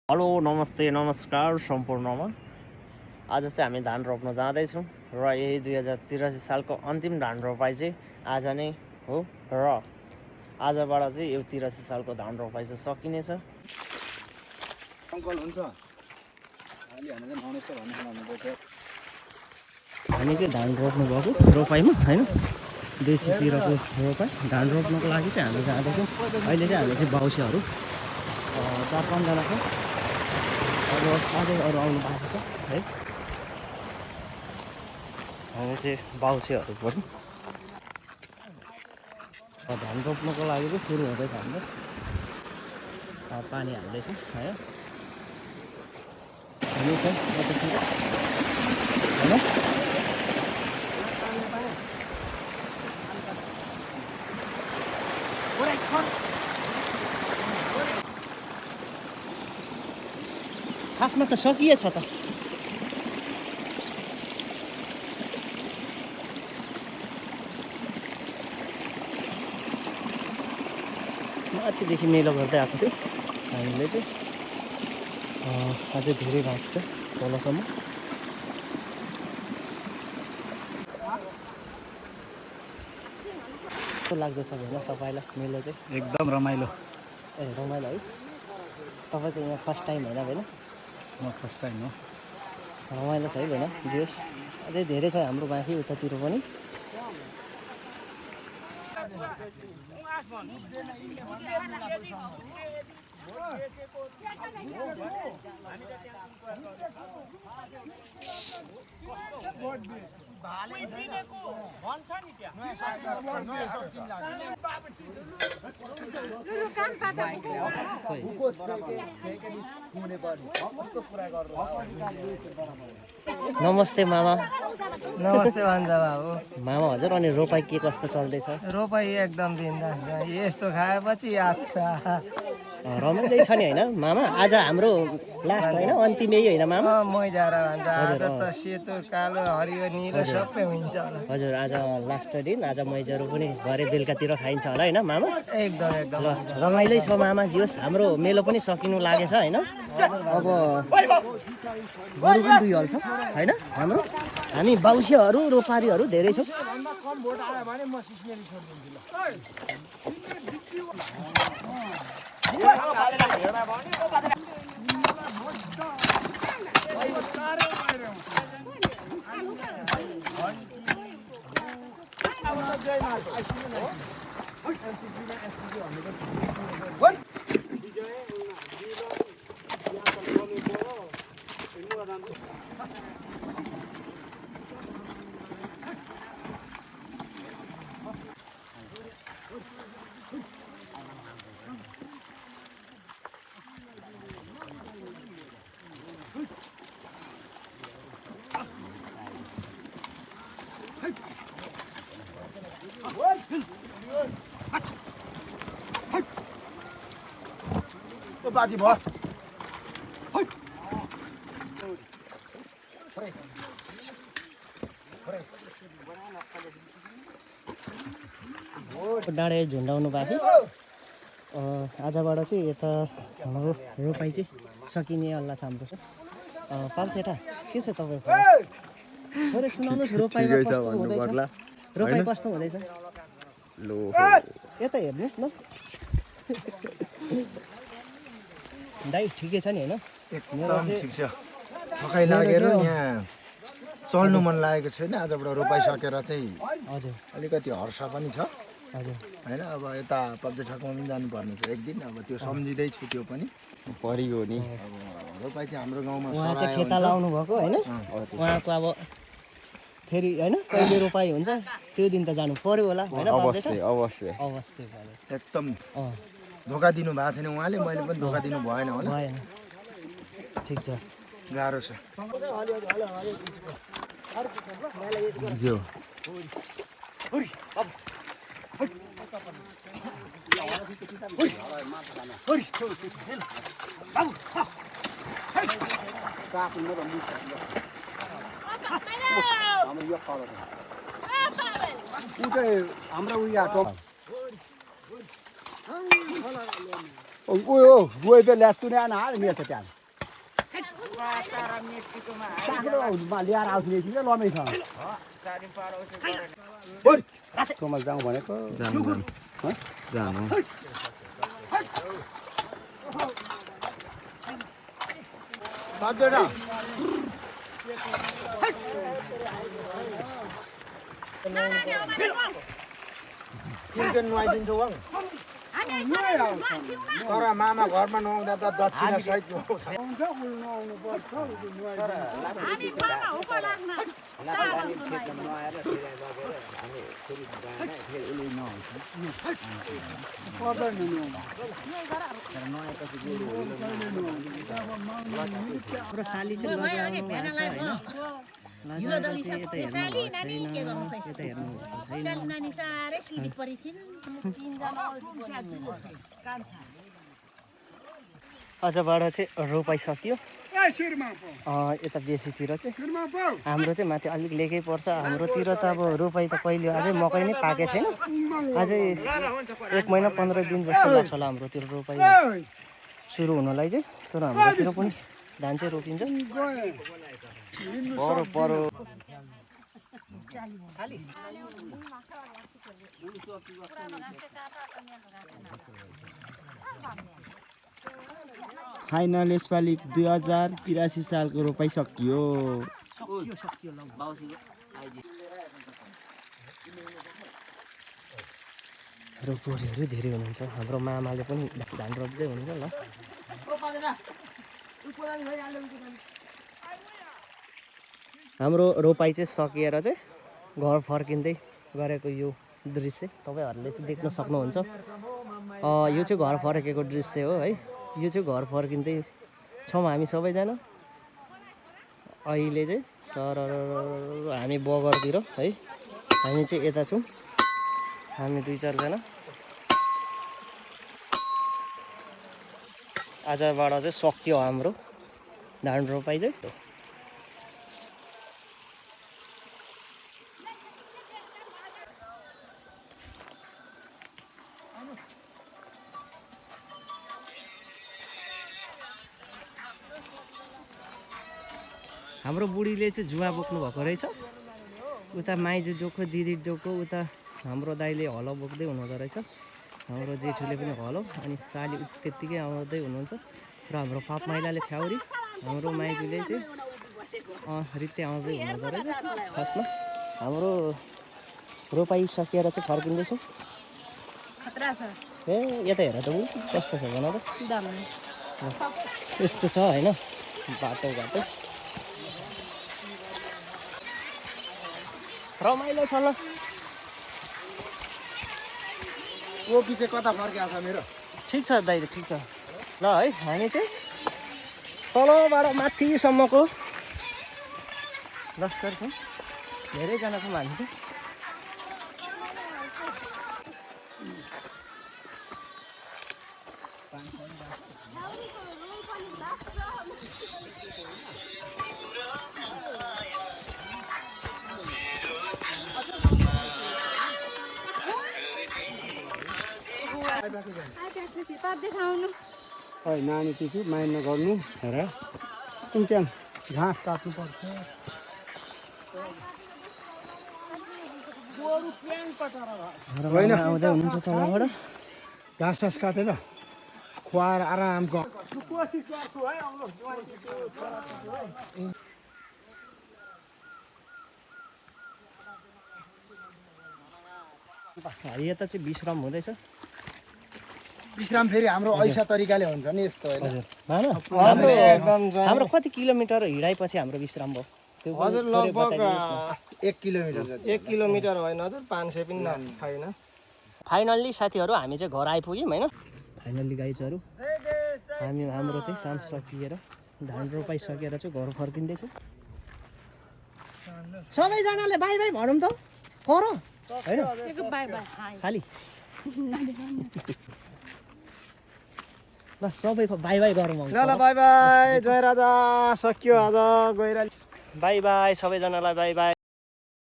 Hello नमस्ते नमस्कार सम्पूर्णमा। आज चाहिँ हामी धान रोप्न जाँदैछौँ र यही 2083 सालको अन्तिम धान रोपाइ चाहिँ आज नै हो र आजबाट चाहिँ यो 83 सालको धान रोपाइ चाहिँ सकिनेछ। हामी चाहिँ धान रोप्नु भएको रोपाइमा हैन, देशीतिरको रोपाइ धान रोप्नको लागि चाहिँ हामी जाँदैछौँ। अहिले चाहिँ हामी चाहिँ बाउसेहरू 4-5 जना छ। अब अझै अरू आउनु बाँकी छ है। हामी चाहिँ बाउसेहरू पनि धान रोप्नुको लागि चाहिँ सुरु हुँदैछ हाम्रो। पानी हाल्दैछौँ है। यो चाहिँ यतातिर हैन, खासमा त सकिएछ त। माथिदेखि मेलो गर्दै आएको थियो हामीले चाहिँ। अझै धेरै बाँकी छ तलसम्म। कस्तो लाग्दैछ होइन तपाईँलाई मेलो चाहिँ? एकदम रमाइलो। ए रमाइलो है। तपाईँको यहाँ फर्स्ट टाइम होइन होइन? म फर्स्ट टाइम हो। रमाइलो छ है होइन? जोस् अझै धेरै छ हाम्रो बाँकी उतातिर पनि। नमस्ते मामा। नमस्ते भन्छ बाबु। मामा हजुर, अनि रोपाइ के कस्तो चल्दैछ? रोपाइ एकदम बिन्दास छ। यस्तो खाएपछि याद छ। रमाइलो छ नि होइन मामा? आज हाम्रो लास्ट होइन, अन्तिम यही होइन मामा? मैजाएर भन्छ। आज त सेतो कालो हरियो निलो सबै हुन्छ होला। हजुर, आज लास्ट दिन। आज मैजहरू पनि भरे बेलुकातिर खाइन्छ होला होइन मामा? एकदम एकदम ल रमाइलै छ मामा। जियोस् हाम्रो मेलो पनि सकिनु लागेछ होइन। अब गरु पनि दुइहाल्छ होइन हाम्रो। हामी बाउसेहरू रोपारीहरू धेरै छौँ। बाजी भयो। डाँडे झुन्डाउनु बाँकी। आजबाट चाहिँ यता हाम्रो रोपाइ चाहिँ सकिने अल्ला छ हाम्रो चाहिँ। पाल्सेटा के छ तपाईँको? थोरै सुनाउनुहोस् रोपाइमा कस्तो हुँदैछ? रोपाइ कस्तो हुँदैछ? यता हेर्नुहोस् न दाइ, ठिकै छ नि होइन? एकदम ठिक छ। थकाइ लागेर यहाँ चल्नु मन लागेको छैन। आजबाट रोपाइ सकेर चाहिँ हजुर अलिकति हर्ष पनि छ हजुर होइन। अब यता पब्जेठाकमा पनि जानुपर्ने छ एक दिन। अब त्यो सम्झिँदैछु, त्यो पनि परियो नि। अब रोपाइ चाहिँ हाम्रो गाउँमा उहाँ चाहिँ खेता लाउनु भएको होइन? उहाँको अब फेरि होइन कहिले रोपाइ हुन्छ त्यो दिन त जानु पर्यो होला होइन? अवश्य अवश्य अवश्य भयो। एकदम धोका दिनु भएको छैन उहाँले, मैले पनि धोका दिनु भएन होला। भएन, ठिक छ। गाह्रो छ जो। हाम्रो उयो उयो गयो त ल्यास तुने आना हाल मिया त त्यहाँ ल्याएर आउँछु कि लमै छ कमल जाउँ भनेको जानु नुहाइदिन्छौ तर मामा घरमा नुहाउँदा त दक्षिणा सहित नुहाउँछ हाम्रो साली चाहिँ लजाउनु भएको छ होइन लजाएर चाहिँ यता हेर्नु अझबाट चाहिँ रोपाइ सक्यो यता बेसीतिर चाहिँ हाम्रो चाहिँ माथि अलिक लेकै पर्छ हाम्रोतिर त अब रोपाइ त पहिले अझै मकै नै पाकेको छैन अझै 1 महिना 15 दिन जस्तो लाग्छ होला हाम्रोतिर रोपाइ सुरु हुनलाई चाहिँ तर हाम्रोतिर पनि धान चाहिँ रोपिन्छ पर फाइनल यसपालि 2083 सालको रोपाइ सकियो रोपरीहरू धेरै हुनुहुन्छ हाम्रो मामाले पनि धान रोप्दै हुनुहुन्छ ल हाम्रो रोपाइ चाहिँ सकिएर चाहिँ घर फर्किँदै गरेको यो दृश्य तपाईँहरूले चाहिँ देख्न सक्नुहुन्छ यो चाहिँ घर फर्केको दृश्य हो है यो चाहिँ घर फर्किँदै छौँ हामी सबैजना अहिले चाहिँ सर हामी बगरतिर है हामी चाहिँ यता छौँ हामी 2-4 जना आजबाट चाहिँ सक्यो हाम्रो धान रोपाइ चाहिँ हाम्रो बुढीले चाहिँ जुवा बोक्नु भएको रहेछ उता माइजू डोको दिदी डोको उता हाम्रो दाइले हलो बोक्दै हुनुहुँदो रहेछ हाम्रो जेठुले पनि हलो अनि साली त्यत्तिकै आउँदै हुनुहुन्छ र हाम्रो पाप माइलाले फ्याउरी हाम्रो माइजूले चाहिँ रित्ते आउँदै हुनुहुँदो रहेछ फर्स्टमा हाम्रो रोपाइ सकिएर चाहिँ फर्किँदैछौँ ए यता हेर त बुढी कस्तो छ भन त यस्तो छ होइन बाटो घाटो रमाइलो छ ल कोपी चाहिँ कता फर्किएको छ मेरो ठिक छ दाइ ठिक छ ल है हामी चाहिँ तलबाट माथिसम्मको लस्कर छौँ धेरैजना छौँ हामी चाहिँ नानी पछि माइन नगर्नु हेर त्यहाँ घाँस काट्नुपर्छ होइन आउँदै हुनुहुन्छ तलबाट घाँस टाँस काटेर खुवाएर आरामको यता चाहिँ विश्राम हुँदैछ विश्राम फेरि हाम्रो ऐसा तरिकाले हुन्छ नि यस्तो होइन हाम्रो कति किलोमिटर हिँडाएपछि हाम्रो विश्राम भयो हजुर लगभग 1 किलोमिटर 1 किलोमिटर होइन हजुर 500 पनि छैन फाइनल्ली साथीहरू हामी चाहिँ घर आइपुग्यौँ होइन फाइनल्ली गाइजहरू हाम्रो चाहिँ काम सकिएर धान रोपाइ सकेर चाहिँ घर फर्किँदैछौँ सबैजनाले बाई बाई भनौँ त कर होइन साली ल सबैको बाई बाई गरौँ ल बाई बाई जय राजा सकियो आज गएर बाई बाई सबैजनालाई बाई बाई